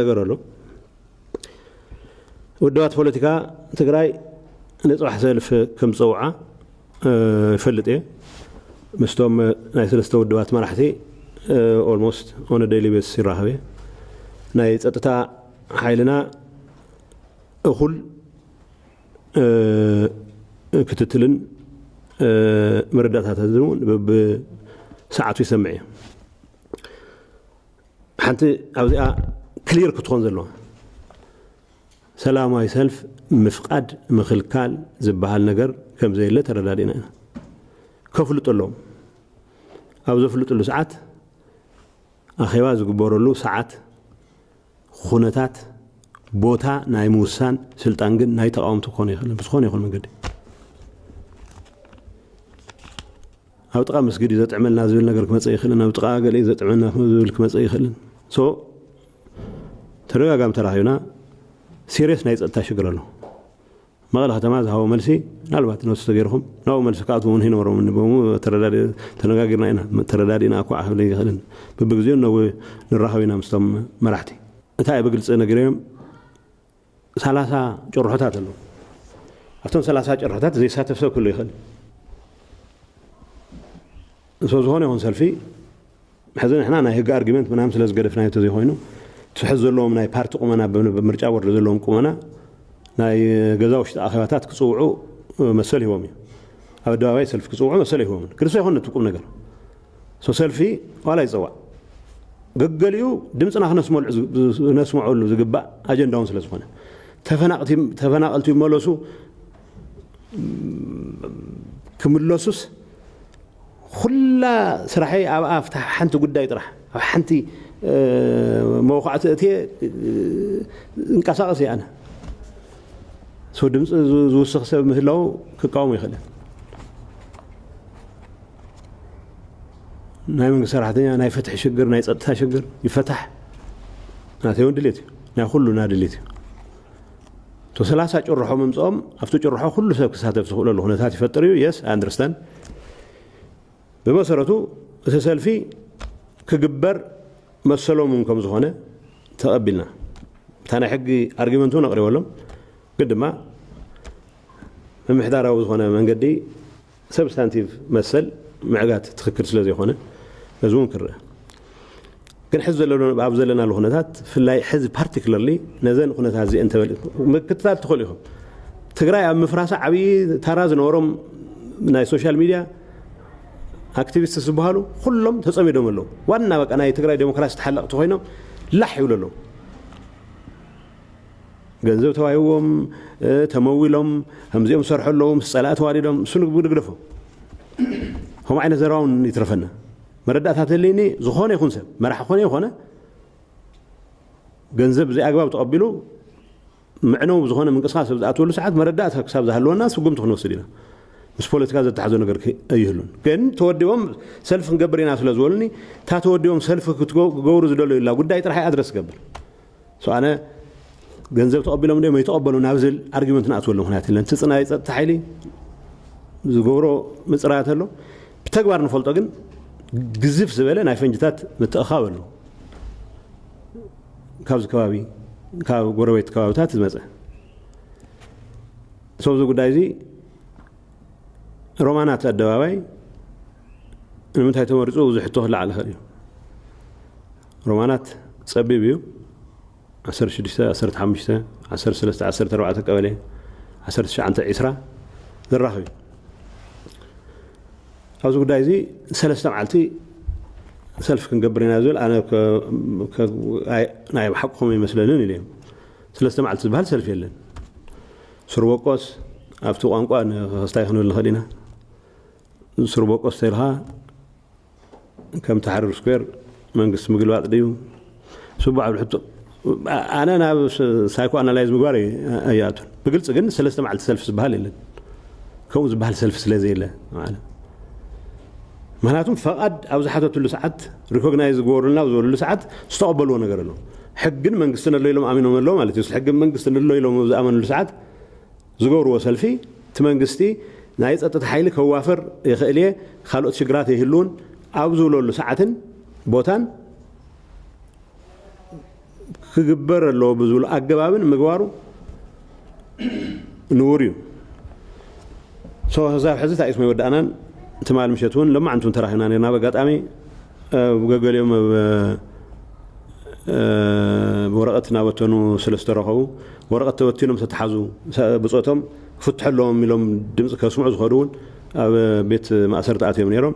ነገር ኣሎ። ውድባት ፖለቲካ ትግራይ ንፅባሕ ሰልፍ ከም ዝፀውዓ ይፈልጥ እየ። ምስቶም ናይ ሰለስተ ውድባት መራሕቲ almost on a daily basis ይራኸብ እየ። ናይ ፀጥታ ሓይልና እኹል ክትትልን መረዳእታታትን እውን ብሰዓቱ ይሰምዕ እየ። ሓንቲ ኣብዚኣ ክሊር ክትኾን ዘለዋ፣ ሰላማዊ ሰልፍ ምፍቃድ ምኽልካል ዝበሃል ነገር ከም ዘየለ ተረዳዲእና ኢና። ከፍልጡ ኣለዎም። ኣብ ዘፍልጥሉ ሰዓት ኣኼባ ዝግበረሉ ሰዓት፣ ኩነታት፣ ቦታ ናይ ምውሳን ስልጣን ግን ናይ ተቃወምቲ ክኾን ይኽእል ብዝኾነ ይኹን መንገዲ። ኣብ ጥቓ መስጊድ እዩ ዘጥዕመልና ዝብል ነገር ክመፀ ይኽእልን ኣብ ጥቓ ገለ እዩ ዘጥዕመልና ዝብል ክመፀ ይኽእልን። So ተደጋጋሚ ተራኺብና፣ ሲሪየስ ናይ ፀጥታ ሽግር ኣሎ። መቐለ ከተማ ዝሃቦ መልሲ፣ ምናልባት ኖትስ ተገይርኩም ናብኡ መልሲ ክኣትዉ እውን ኣይነበሮም። ተነጋጊርና ኢና፣ ተረዳዲእና እኳ ክብል ይኽእልን። በብግዜኡ ንራኸብ ኢና ምስቶም መራሕቲ። እንታይ ብግልፂ ነጊረዮም፣ ሰላሳ ጭርሖታት ኣለዉ። ኣብቶም ሰላሳ ጭርሖታት ዘይሳተፍ ሰብ ክህሉ ይኽእል። ስለዝኾነ ይኹን ሰልፊ ሕዚ ንሕና ናይ ህግ ኣርጊመንት ምናምን ስለ ዝገደፍናዮ እንተዘይኮይኑ፣ ትሕዝ ዘለዎም ናይ ፓርቲ ቁመና፣ ብምርጫ ቦርድ ዘለዎም ቁመና፣ ናይ ገዛ ውሽጢ ኣኼባታት ክፅውዑ መሰል ይህቦም እዩ። ኣብ ኣደባባይ ሰልፊ ክፅውዑ መሰል ይህቦምን። ግድሶ ይኾን ነቲ ቁም ነገር። ሰልፊ ዋላ ይፀዋዕ፣ ገገሊኡ ድምፅና ክነስመሉ ዝግባእ ኣጀንዳ እውን ስለ ዝኾነ፣ ተፈናቐልቲ ይመለሱ ክምለሱስ፣ ኩላ ስራሐይ ኣብ ኣፍታ ሓንቲ ጉዳይ ጥራሕ፣ ኣብ ሓንቲ መውቃዕቲ እትየ እንቀሳቐስ እየ ኣነ። ሰው ድምፂ ዝውስኽ ሰብ ምህላው ክቃወሙ ይኽእል። ናይ መንግስቲ ሰራሕተኛ ናይ ፍትሒ ሽግር፣ ናይ ፀጥታ ሽግር ይፈታሕ፣ ናተይ እውን ድሌት እዩ። ናይ ኩሉና ድሌት እዩ። እቶ ሰላሳ ጭርሖ ምምፅኦም ኣብቲ ጭርሖ ኩሉ ሰብ ክሳተፍ ዝኽእለሉ ኩነታት ይፈጥር እዩ። የስ ኣንደርስታንድ። ብመሰረቱ እቲ ሰልፊ ክግበር መሰሎም እውን ከም ዝኾነ ተቐቢልና፣ እታ ናይ ሕጊ ኣርጊመንት እውን ኣቕሪበሎም። ግን ድማ ምምሕዳራዊ ዝኾነ መንገዲ ሰብስታንቲቭ መሰል ምዕጋት ትኽክል ስለ ዘይኮነ ነዚ እውን ክረአ። ግን ሕዚ ዘለሉ ኣብ ዘለናሉ ኩነታት፣ ብፍላይ ሕዚ ፓርቲክለርሊ ነዘን ኩነታት እዚአን ተበል ምክትታል ትኽእሉ ኢኹም። ትግራይ ኣብ ምፍራሳ ዓብዪ ታራ ዝነበሮም ናይ ሶሻል ሚድያ ኣክቲቪስት ዝበሃሉ ኩሎም ተፀሚዶም ኣለዉ። ዋና በቃ ናይ ትግራይ ዴሞክራሲ ተሓለቕቲ ኮይኖም ላሕ ይብሉ ኣለዉ። ገንዘብ ተዋሂዎም ተመዊሎም ከምዚኦም ዝሰርሑ ኣለዉ ምስ ፀላእ ተዋዲዶም እሱ ንግደፎ። ከምኡ ዓይነት ዘረባ እውን ይትረፈና። መረዳእታ ተለይኒ ዝኾነ ይኹን ሰብ መራሕ ኮነ ይኾነ ገንዘብ ብዘይ ኣግባብ ተቐቢሉ ምዕነው ዝኾነ ምንቅስቃስ ኣብ ዝኣትወሉ ሰዓት መረዳእታ ክሳብ ዝሃለወና ስጉምቲ ክንወስድ ኢና። ምስ ፖለቲካ ዘተሓዞ ነገር ኣይህሉን። ግን ተወዲቦም ሰልፊ ክንገብር ኢና ስለ ዝበሉኒ እታ ተወዲቦም ሰልፊ ክገብሩ ዝደለዩላ ጉዳይ ጥራሕ ኣድረስ ገብር። ኣነ ገንዘብ ተቐቢሎም ዶ ኣይተቐበሉ ናብ ዝብል ኣርጊመንት ንኣትወሉ ምክንያት የለን። እቲ ናይ ፀጥታ ሓይሊ ዝገብሮ ምፅራያት ኣሎ። ብተግባር ንፈልጦ ግን ግዝፍ ዝበለ ናይ ፈንጅታት ምትእኻብ ኣሎ። ካብዚ ከባቢ ካብ ጎረቤት ከባብታት ዝመፀ ሰብዚ ጉዳይ እዚ ሮማናት ኣደባባይ ንምንታይ ተመሪፁ ብዙሕ ሕቶ ክለዓል ይኽእል እዩ። ሮማናት ፀቢብ እዩ። ዓሰርተ ሽዱሽተ፣ ዓሰርተ ሓሙሽተ፣ ዓሰርተ ሰለስተ፣ ዓሰርተ ኣርባዕተ ቀበሌ፣ ዓሰርተ ትሽዓተ፣ ዕስራ ዘራኽብ እዩ። ኣብዚ ጉዳይ እዚ ሰለስተ መዓልቲ ሰልፊ ክንገብር ኢና ዝብል ኣነ ናይ ብሓቂ ከምኡ ይመስለንን ኢለ እዮም። ሰለስተ መዓልቲ ዝበሃል ሰልፊ የለን። ስርበቆስ ኣብቲ ቋንቋ ንክስታይ ክንብል ንኽእል ኢና። ስርበቆስ ተልካ ከም ተሓርር ስኩዌር መንግስቲ ምግልባጥ ድዩ? ስቡዕ ኣብ ሕቶ ኣነ ናብ ሳይኮ ኣናላይዝ ምግባር ኣይኣቱን። ብግልፂ ግን ሰለስተ መዓልቲ ሰልፊ ዝበሃል የለን። ከምኡ ዝበሃል ሰልፊ ስለ ዘየለ ማለት ምክንያቱም ፈቓድ ኣብ ዝሓተትሉ ሰዓት ሪኮግናይዝ ዝገበሩልና ኣብ ዝበሉሉ ሰዓት ዝተቐበልዎ ነገር ኣሎ። ሕግን መንግስትን ኣሎ ኢሎም ኣሚኖም ኣለዉ ማለት እዩ። ሕግን መንግስትን ኣሎ ኢሎም ኣብ ዝኣመንሉ ሰዓት ዝገብርዎ ሰልፊ እቲ መንግስቲ ናይ ፀጥታ ሓይሊ ከዋፍር ይኽእል እየ ካልኦት ሽግራት ይህልውን ኣብ ዝብለሉ ሰዓትን ቦታን ክግበር ኣለዎ ብዝብሉ ኣገባብን ምግባሩ ንውር እዩ። ክሳብ ሕዚ ታኢስሞ ይወዳእናን ትማል ምሸት እውን ለማዕንቲ እውን ተራኺብና ነርና። በጋጣሚ ገገሊኦም ወረቐት እናበተኑ ስለ ዝተረኸቡ ወረቐት ተበቲኖም ተተሓዙ ብፆቶም ክፍትሐ ኣለዎም ኢሎም ድምፂ ከስምዑ ዝኸዱ እውን ኣብ ቤት ማእሰርቲ ኣትዮም ነይሮም።